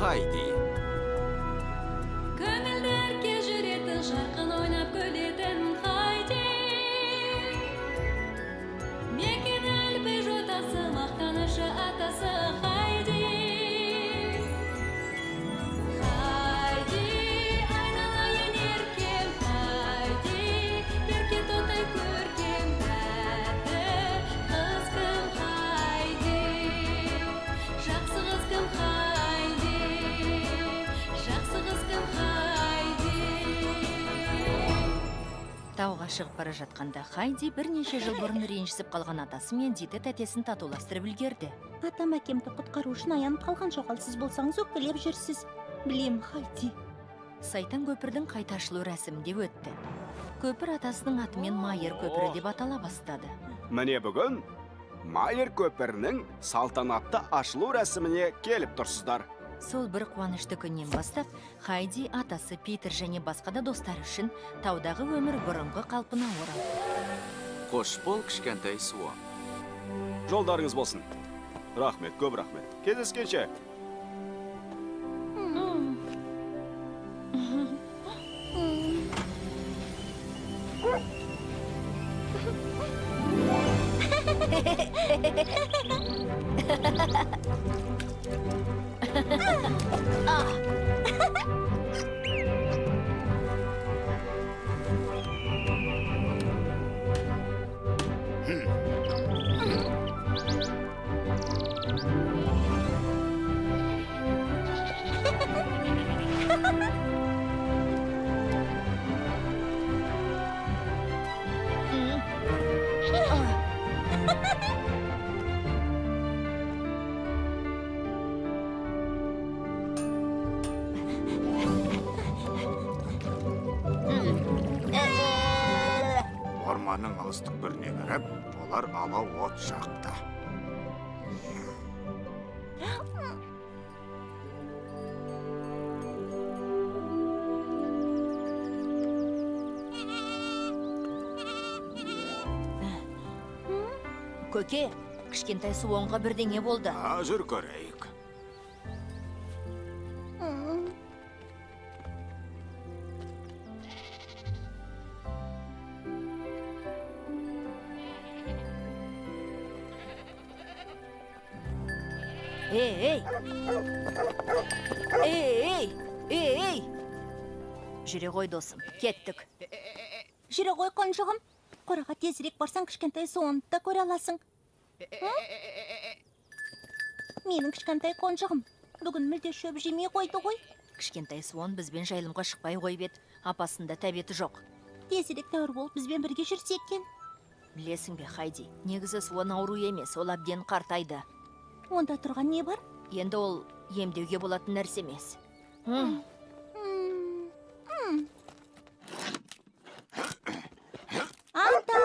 Хайди. Көңілді ерке жүретін, жарқын ойнап күлетін Хайди. Мекен Альпі жотасы, мақтанышы атасы Хайди. Хайди, айналайын еркем Хайди, ерке тотай көркем тәтті қыз кім Хайди, жақсы қыз кім Хайди, жақсы қыз кім Хайди. Тауға шығып бара жатқанда Хайди бірнеше жыл бұрын ренжісіп қалған атасы мен Диті тәтесін татуластырып үлгерді. Атам әкемді құтқару үшін аянып қалған жоқ, ал сіз болсаңыз өкпелеп жүрсіз. Білем, Хайди. Сайтан көпірдің қайта ашылу рәсімінде өтті. Көпір атасының атымен Майер көпірі деп атала бастады. Міне, бүгін Майер көпірінің салтанатты ашылу рәсіміне келіп тұрсыздар. Сол бір қуанышты күннен бастап Хайди атасы Питер және басқа да достары үшін таудағы өмір бұрынғы қалпына оралды. Қош бол, кішкентай Суан. Жолдарыңыз болсын. Рахмет, көп рахмет. Кездескенше. Орманның алыс түкпіріне кіріп, олар алау от жақты. Көке, кішкентай Суонға бірдеңе болды. А, жүр көрейік. Ей, ей! Ей, ей! Ей, ей! Жүре ғой, досым, кеттік. Жүре ғой, қонжығым. Қораға тезірек барсаң, кішкентай Суонды да көре аласың. Менің кішкентай қонжығым бүгін мүлде шөп жемей қойды ғой. Кішкентай Суон бізбен жайылымға шықпай қойып еді. Апасында тәбеті жоқ. Тезірек тәуір болып бізбен бірге жүрсе екен. Білесің бе, Хайди, негізі Суон ауру емес, ол әбден қартайды. Онда тұрған не бар? Енді ол емдеуге болатын нәрсе емес. Ата,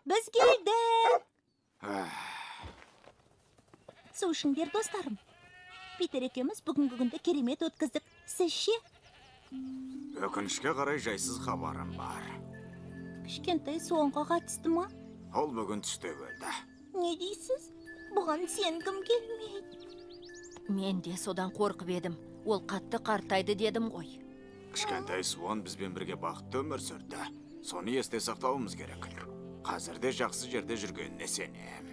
біз келдік. Су ішіңдер, достарым. Питер екеуміз бүгінгі күнді керемет өткіздік. Сіз ше? Өкінішке қарай, жайсыз хабарым бар. Кішкентай Суонға қатысты ма? Ол бүгін түсте өлді. Не дейсіз? Бұған сенгім келмейді. Мен де содан қорқып едім. Ол қатты қартайды дедім ғой. Кішкентай Суан бізбен бірге бақытты өмір сүрді. Соны есте сақтауымыз керек. Қазір де жақсы жерде жүргеніне сенем.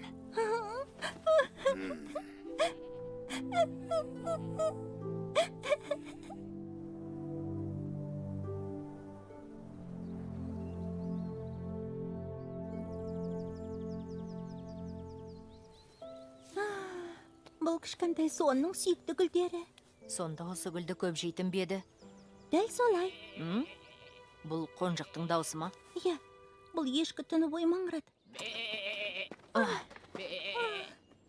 Бұл кішкентай Суонның сүйікті гүлдері. Сонда осы гүлді көп жейтін бе еді? Дәл солай. М? Бұл қонжықтың даусы ма? Иә, бұл ешкі түні бойы маңырады.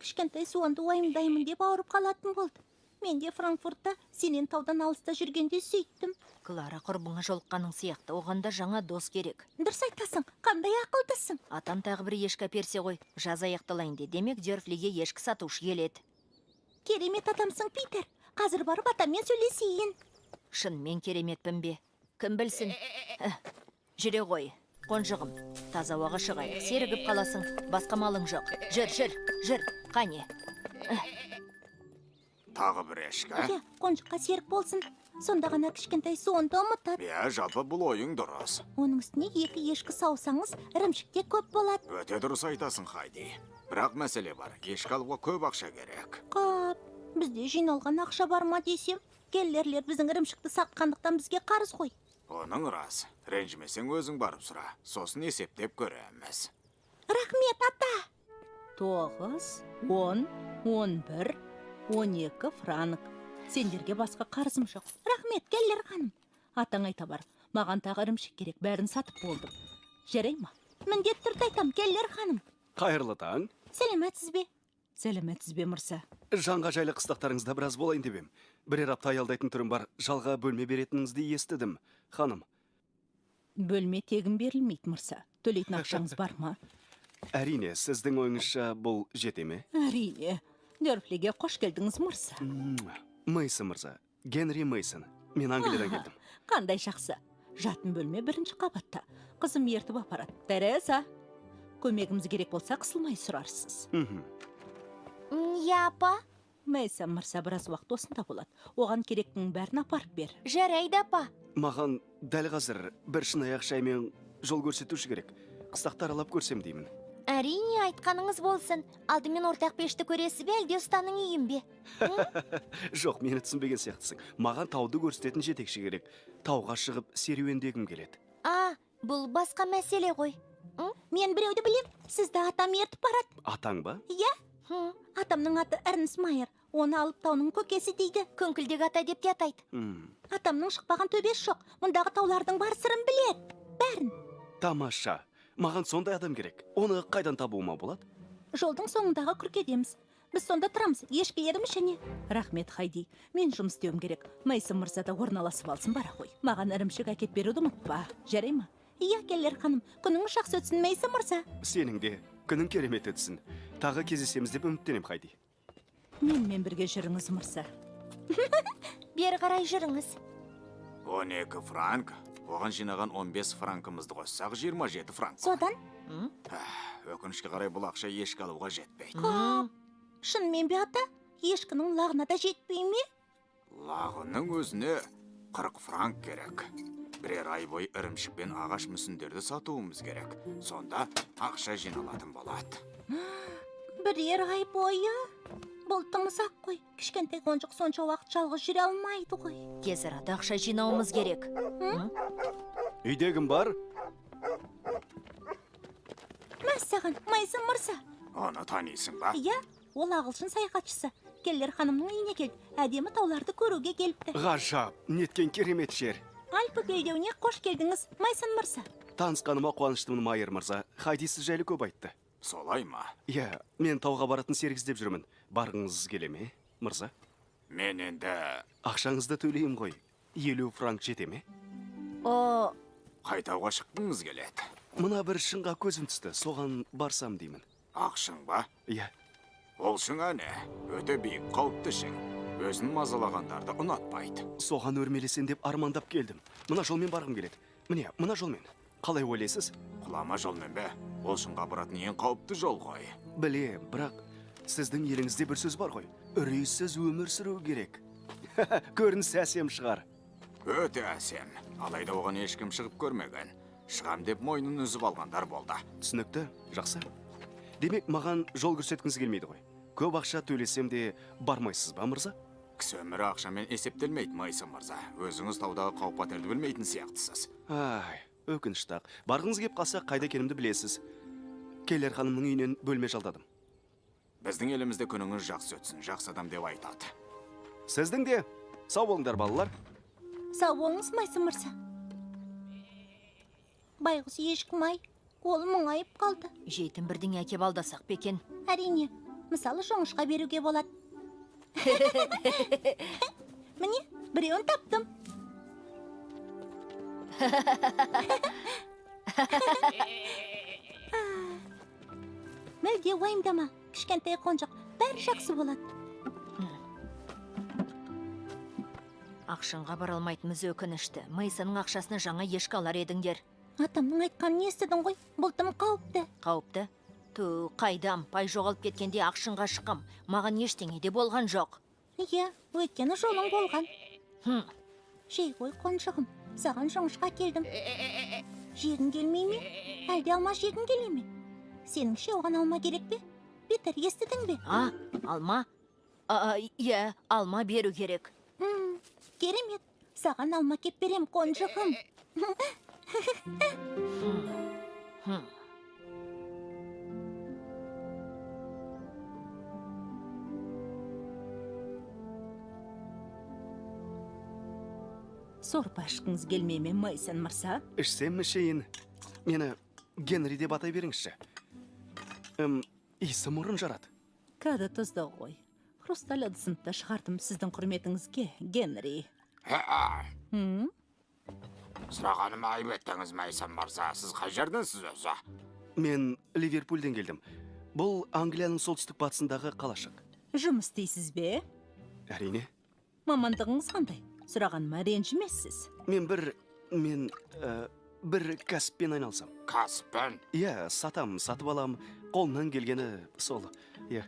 Кішкентай Суонды уайымдаймын деп ауырып қалатын болды. Мен де Франкфуртта сенен таудан алыста жүргенде сөйттім. Клара құрбыңа жолыққаның сияқты, оған да жаңа дос керек. Дұрыс айтасың, қандай ақылдысың. Атам тағы бір ешкі әперсе ғой, жаз аяқталайын де. Демек, Дерфлиге ешкі сатушы келеді. Керемет адамсың, Питер. Қазір барып атаммен сөйлесейін. Шынымен кереметпін бе? Кім білсін? Жүре ғой, қонжығым. Таза ауаға шығайық, серігіп қаласың. Басқа малың жоқ. Жүр, жүр, жүр, қане. Тағы бір ешкі? Иә, қонжыққа серік болсын. Сонда ғана кішкентай Суонды ұмытады. Иә, жалпы бұл ойың дұрыс. Оның үстіне екі ешкі саусаңыз, ірімшік те көп болады. Өте дұрыс айтасың, Хайди. Бірақ мәселе бар. Ешкі алуға көп ақша керек. Қап, бізде жиналған ақша бар ма десем, Келлерлер біздің ірімшікті сатқандықтан бізге қарыз ғой. Оның рас. Ренжімесең өзің барып сұра. Сосын есептеп көреміз. Рахмет, ата. 9, 10, 11, 12 франк. Сендерге басқа қарызым жоқ. Рахмет, Келлер ханым. Атаң айта бар. Маған тағы ірімшік керек, бәрін сатып болдым. Жарай ма? Міндетті түрде айтам, Келлер ханым. Қайырлы таң. Сәлеметсіз бе? Сәлеметсіз бе, мырза? Жанға жайлы қыстақтарыңызда біраз болайын деп ем. Бірер апта аялдайтын түрім бар. Жалға бөлме беретініңізді естідім, ханым. Бөлме тегін берілмейді, мырза. Төлейтін ақшаңыз бар ма? Әрине, сіздің ойыңызша бұл жете ме? Әрине. Дөрфлиге қош келдіңіз, мырза. Мейсон мырза, Генри Мейсон. Мен Англиядан келдім. Қандай жақсы. Жатын бөлме бірінші қабатта. Қызым ертіп апарады. Тереза, көмегіміз керек болса қысылмай сұрарсыз. Иә, апа. Мейсон мырза біраз уақыт осында болады. Оған керектің бәрін апарып бер. Жарайды, апа. Маған дәл қазір бір шынаяқ шай мен жол көрсетуші керек. Қыстақты аралап көрсем деймін. Әрине, айтқаныңыз болсын. Алдымен ортақ пешті көресіз бе, әлде ұстаның үйін бе? Жоқ, мені түсінбеген сияқтысың. Маған тауды көрсететін жетекші керек. Тауға шығып серуендегім келеді. А, бұл басқа мәселе ғой. Мен біреуді білем. Сізді атам ертіп барады. Атаң ба? Иә. Атамның аты Эрнст Майер. Оны алып тауның көкесі дейді. Күңкілдек ата деп те атайды. Атамның шықпаған төбесі жоқ. Мұндағы таулардың бар сырын біледі. Бәрін. Тамаша. Маған сондай адам керек. Оны қайдан табуыма болады? Жолдың соңындағы күркедеміз. Біз сонда тұрамыз. Ешкілеріміз және. Рахмет, Хайди. Мен жұмыс істеуім керек. Мейсон мырза да орналасып алсын, бара ғой. Маған ірімшік әкеп беруді ұмытпа. Жарай ма? Иә, Келлер ханым. Күніңіз жақсы өтсін, Мейсон мырза. Сенің де күнің керемет өтсін. Тағы кездесеміз деп үміттенем, Хайди. Менімен бірге жүріңіз, мырза. Бері қарай жүріңіз. 12 франк. Оған жинаған 15 франкымызды қоссақ, 27 франк. Содан? Өкінішке қарай бұл ақша ешкі алуға жетпейді. Қап, шынымен бе, ата? Ешкінің лағына да жетпей ме? Лағының өзіне 40 франк керек. Бірер ай бойы ірімшік пен ағаш мүсіндерді сатуымыз керек. Сонда ақша жиналатын болады. Бірер ай бойы? Бұл тым ұзақ қой. Кішкентай қонжық сонша уақыт жалғыз жүре алмайды ғой. Тез арада ақша жинауымыз керек. Үйде кім бар? Мәссаған, Мейсон мырза. Оны танисың ба? Иә, ол ағылшын саяхатшысы. Келлер ханымның үйіне келді. Әдемі тауларды көруге келіпті. Ғажап, неткен керемет жер. Альпы белдеуіне қош келдіңіз, Мейсон мырза. Танысқаныма қуаныштымын, Майер мырза. Хайди сіз жайлы көп айтты. Солай ма? Иә, мен тауға баратын серік іздеп жүрмін. Барғыңыз келе ме, мырза? Мен енді... Ақшаңызды төлеймін ғой. 50 франк жете ме? О... Қай тауға шыққыңыз келеді? Мына бір шыңға көзім түсті, соған барсам деймін. Ақ шың ба? Иә. Ол шың әне, өте биік, қауіпті шың. Өзін мазалағандарды ұнатпайды. Соған өрмелесем деп армандап келдім. Мына жолмен барғым келеді. Міне, мына жолмен. Қалай ойлайсыз? Құлама жолмен бе? Ол шыңға баратын ең қауіпті жол ғой. Білем, бірақ сіздің еліңізде бір сөз бар ғой. Үрейсіз өмір сүру керек. Көрінісі әсем шығар. Өте әсем. Алайда оған ешкім шығып көрмеген. Шығам деп мойнын үзіп алғандар болды. Түсінікті, жақсы. Демек, маған жол көрсеткіңіз келмейді ғой. Көп ақша төлесем де бармайсыз ба, мырза? Кісі өмірі ақшамен есептелмейді, Мейсон мырза. Өзіңіз таудағы қауіп-қатерді білмейтін сияқтысыз. Ай, өкінішті-ақ. Барғыңыз кеп қалса, қайда екенімді білесіз. Келлер ханымның үйінен бөлме жалдадым. Біздің елімізде күніңіз жақсы өтсін, жақсы адам деп айтады. Сіздің де сау болыңдар, балалар. Сау болыңыз, Мейсон мырза. Байғұс ешкім-ай, ол мұңайып қалды. Жейтін бірдеңе әкеп алдасақ па екен? Әрине, мысалы жоңышқа беруге болады. Міне, біреуін таптым. Мүлде уайымдама, кішкентай қонжық, бәрі жақсы болады. Ақшыңға бара алмайтынымыз өкінішті. Мейсонның ақшасына жаңа ешкі алар едіңдер. Атамның айтқанын естідің ғой, бұл тым қауіпті. Қауіпті? Ту, қайдам, пай жоғалып кеткенде ақшыңға шыққам. Маған ештеңе де болған жоқ. Иә, өйткені жолың болған. Жей ғой, қонжығым, саған жоңышқа келдім. Жегің келмей ме? Әлде алма жегің келе ме? Сеніңше оған алма керек пе? Питер, естідің бе? А, алма? Иә, алма беру керек. Керемет. Саған алма кеп берем, қонжығым. Сорпа ішкіңіз келмей ме, Мейсон мырза? Ішсем, ішейін. Мені Генри деп атай беріңізші. Иісі мұрын жарады. Кәді тұзды ғой. Хрусталь ыдысымды да шығардым сіздің құрметіңізге, Генри. Сұрағаныма айып еттіңіз, Мейсон мырза. Сіз қай жерденсіз өзі? Мен Ливерпульден келдім. Бұл Англияның солтүстік батысындағы қалашық. Жұмыс істейсіз бе? Әрине. Мамандығыңыз қандай? Сұрағаныма ренжімессіз. Мен бір кәсіппен айналысам. Кәсіппен? Иә, сатам, сатып алам. Қолымнан келгені сол. Иә.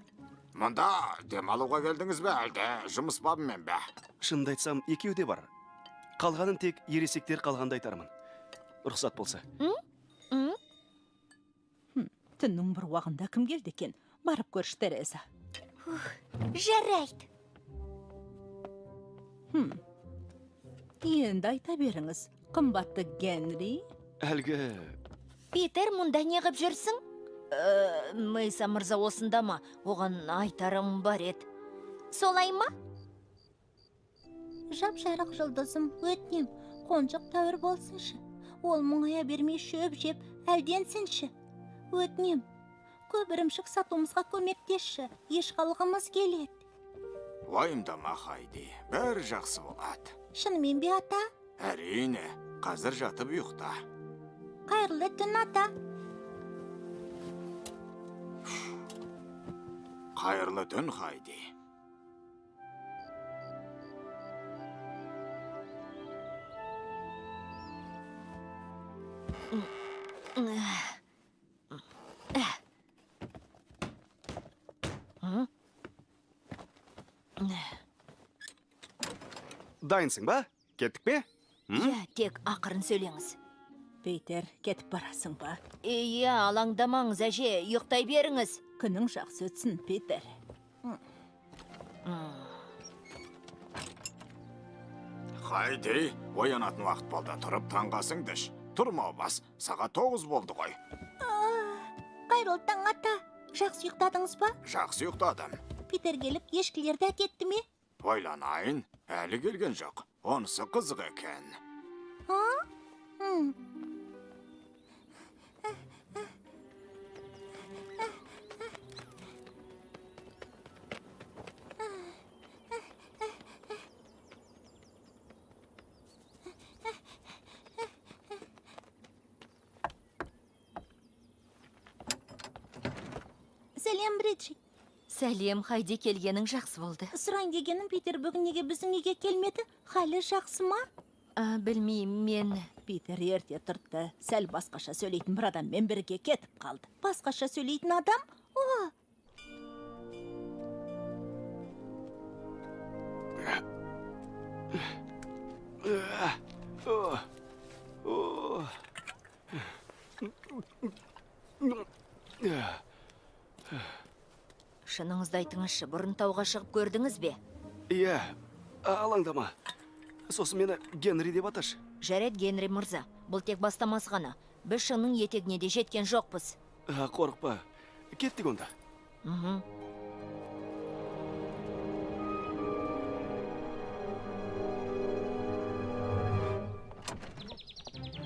Мұнда демалуға келдіңіз бе, әлде жұмыс бабымен бе? Шынымды айтсам, екеуі де бар. Қалғанын тек ересектер қалғанда айтармын. Рұқсат болса. Түннің бір уағында кім келді екен? Барып көрші, Тереза. Жарайды. Енді айта беріңіз, қымбатты Генри. Әлгі... Питер, мұнда не қып жүрсің? Мейсон мырза осында ма? Оған айтарым бар еді. Солай ма? Жап-жарық жұлдызым, өтінем, қонжық тәуір болсыншы. Ол мұңая бермей шөп жеп, әлденсінші. Өтінем, көп ірімшік сатуымызға көмектесші, еш қалғымыз келеді. Уайымдама, Хайди, бәрі жақсы болады. Шынымен бе, ата? Әрине, қазір жатып ұйықта. Қайырлы түн, ата. Қайырлы түн, Хайди. Дайынсың ба? Кеттік пе? Иә, тек ақырын сөйлеңіз. Питер, кетіп барасың ба? Иә, алаңдамаңыз, әже, ұйықтай беріңіз. Күнің жақсы өтсін, Питер. Хайди, оянатын уақыт болды. Тұрып таңғы асыңды іш. Тұрмау бас, сағат 9 болды ғой. Қайырлы таң, ата. Жақсы ұйықтадыңыз ба? Жақсы ұйықтадым. Питер келіп ешкілерді әкетті ме? Ойланайын, әлі келген жоқ. Онысы қызық екен. Сәлем, Бриджит. Сәлем, Хайди, келгенің жақсы болды. Сұрайын дегенім, Питер бүгін неге біздің үйге келмеді? Халі жақсы ма? Білмеймін, мен... Питер ерте тұрды. Сәл басқаша сөйлейтін бір адаммен бірге кетіп қалды. Басқаша сөйлейтін адам? О! Шыныңызды айтыңызшы, бұрын тауға шығып көрдіңіз бе? Иә, алаңдама. Сосын мені Генри деп аташы. Жарайды, Генри мырза, бұл тек бастамасы ғана. Біз шыңның етегіне де жеткен жоқпыз. Қорықпа, кеттік онда.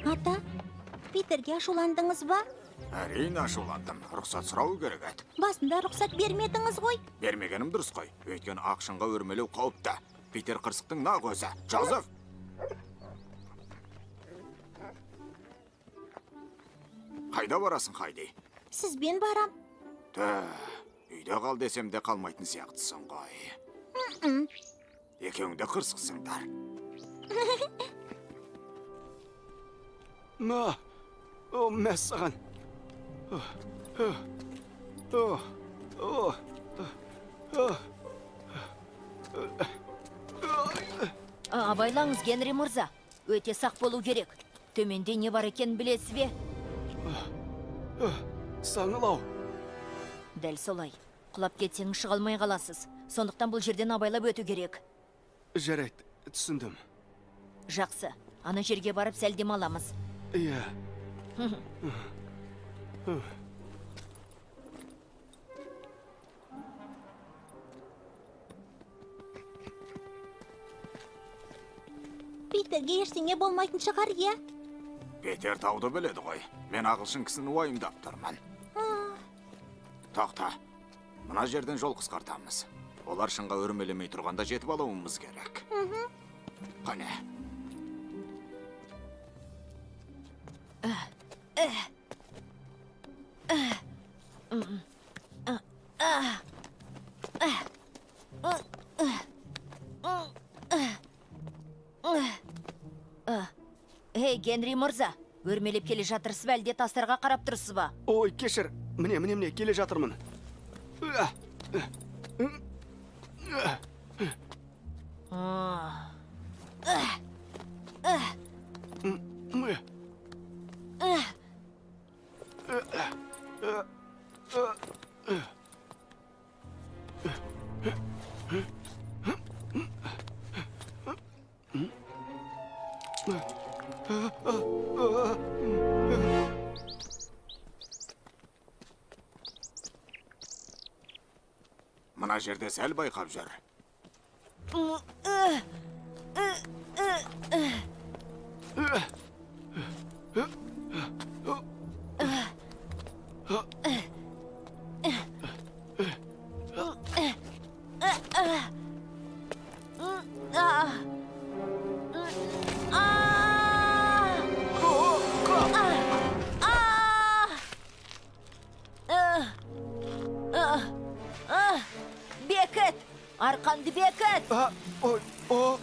Ата, Питерге ашуландыңыз ба? Әрине ашуландым. Рұқсат сұрау керек еді. Басында рұқсат бермедіңіз ғой. Бермегенім дұрыс қой. Өйткені ақ шыңға өрмелеу қауіпті. Питер қырсықтың нақ өзі. Жозеф! Қайда барасың, Хайди? Сізбен барам. Тө, үйде қал десем де қалмайтын сияқтысың ғой. Екеуің де қырсықсыңдар. Ма, о, мәссаған. Абайлаңыз, Генри мырза. Өте сақ болу керек. Төменде не бар екенін білесіз бе? Саңылау. Дәл солай. Құлап кетсеңіз, шыға алмай қаласыз. Сондықтан бұл жерден абайлап өту керек. Жарайды, түсіндім. Жақсы. Ана жерге барып сәл демаламыз. Иә. Питерге ештеңе болмайтын шығар, иә? Питер тауды біледі ғой. Мен ағылшын кісіні уайымдап тұрмын. Тоқта. Мына жерден жол қысқартамыз. Олар шыңға өрмелемей тұрғанда жетіп алуымыз керек. Қане. Ей, Генри мырза, өрмелеп келе жатырсыз ба, әлде тастарға қарап тұрсыз ба? Ой, кешір. Міне, міне, міне, келе жатырмын. Мына жерде сәл байқап жүр. Бекіт! Арқанды бекіт! Ой, о!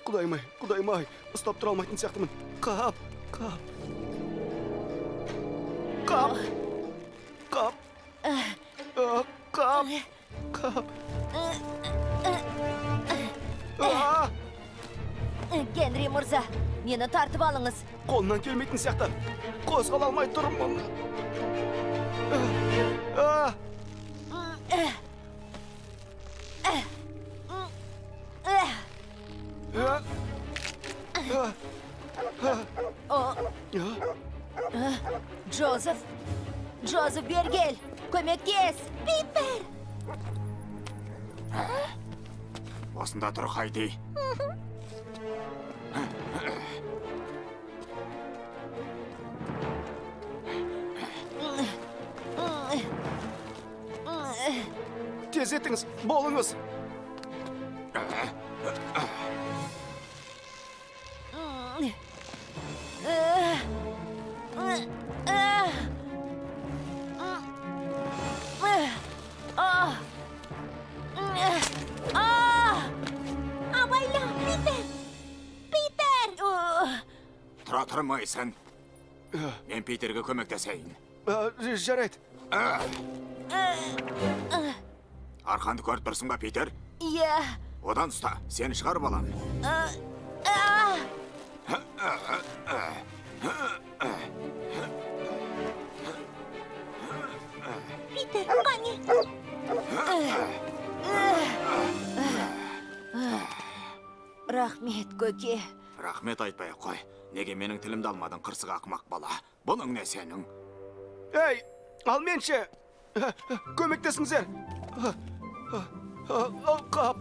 Құдайым ай, құдайым ай, ұстап тұра алмайтын сияқтымын. Қап, қап. Қап. Қап. Қап. Қап. Генри мырза, мені тартып алыңыз. Қолымнан келмейтін сияқты. Қозғала алмай тұрмын. Джозеф, Джозеф, бері кел, көмектес. Питер! Осында тұр, Хайди. Тез етіңіз, болыңыз. Абайла, Питер! Питер! Тұра тұр, Мейсон. Мен Питерге көмектесейін. Жарайды. Арқанды көріп тұрсың ба, Питер? Иә. Одан ұста, сені шығарып аламын. Питер, қане? Рахмет, көке. Рахмет айтпай ақ қой. Неге менің тілімді алмадың, қырсық ақымақ бала? Бұның не сенің? Ей, ал мен ше? Көмектесіңіздер. Қап.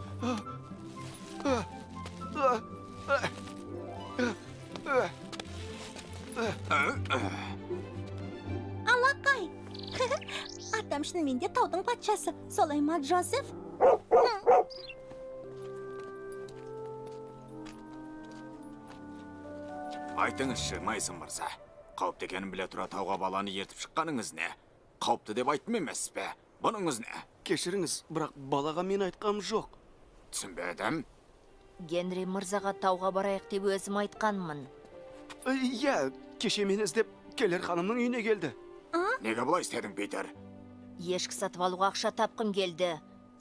Алақай! Атам шынымен де таудың патшасы. Солай ма, Джозеф? Айтыңызшы, Мейсон мырза. Қауіпті екенін біле тұра тауға баланы ертіп шыққаныңыз не? Қауіпті деп айттым емес пе? Бұныңыз не? Кешіріңіз, бірақ балаға мен айтқам жоқ. Түсінбедім. Генри мырзаға тауға барайық деп өзім айтқанмын. Иә, кеше мені іздеп Келлер ханымның үйіне келді. Неге бұлай істедің, Питер? Ешкі сатып алуға ақша тапқым келді.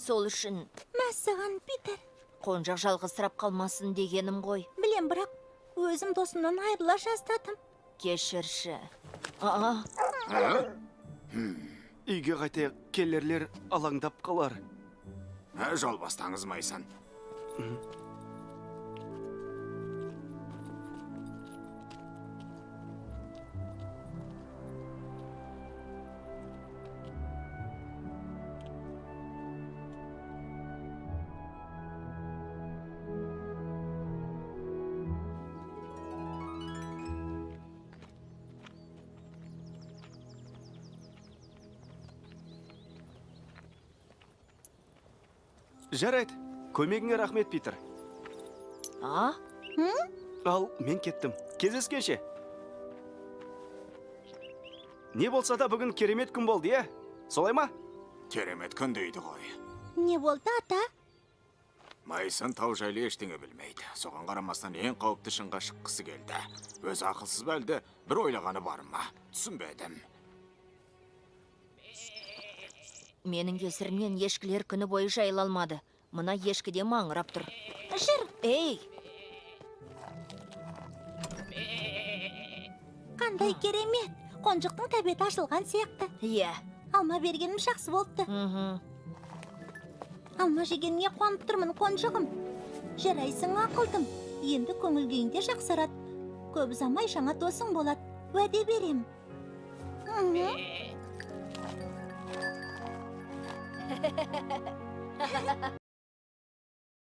Сол үшін... Мәссаған, Питер. Қонжық жалғызсырап қалмасын дегенім ғой. Білем, бірақ өзім досымнан айырыла жаздадым. Кешірші. Үйге қайтайық, келерлер алаңдап қалар. Жол бастаңыз, Мейсон. Жарайды, көмегіңе рахмет, Питер. А? Ал, мен кеттім. Кездескенше. Не болса да бүгін керемет күн болды, иә? Солай ма? Керемет күн дейді ғой. Не болды, ата? Мейсон тау жайлы ештеңе білмейді. Соған қарамастан ең қауіпті шыңға шыққысы келді. Өзі ақылсыз ба, әлде бір ойлағаны бар ма? Түсінбедім. Менің кесірімнен ешкілер күні бойы жайыла алмады. Мына ешкі де маңырап тұр. Жүр. Ей! Қандай керемет! Қонжықтың тәбеті ашылған сияқты. Иә. Алма бергенім жақсы болыпты. Алма жегеніңе қуанып тұрмын, қонжығым. Жарайсың, ақылдым. Енді көңіл күйің де жақсарады. Көп ұзамай жаңа досың болады. Уәде берем.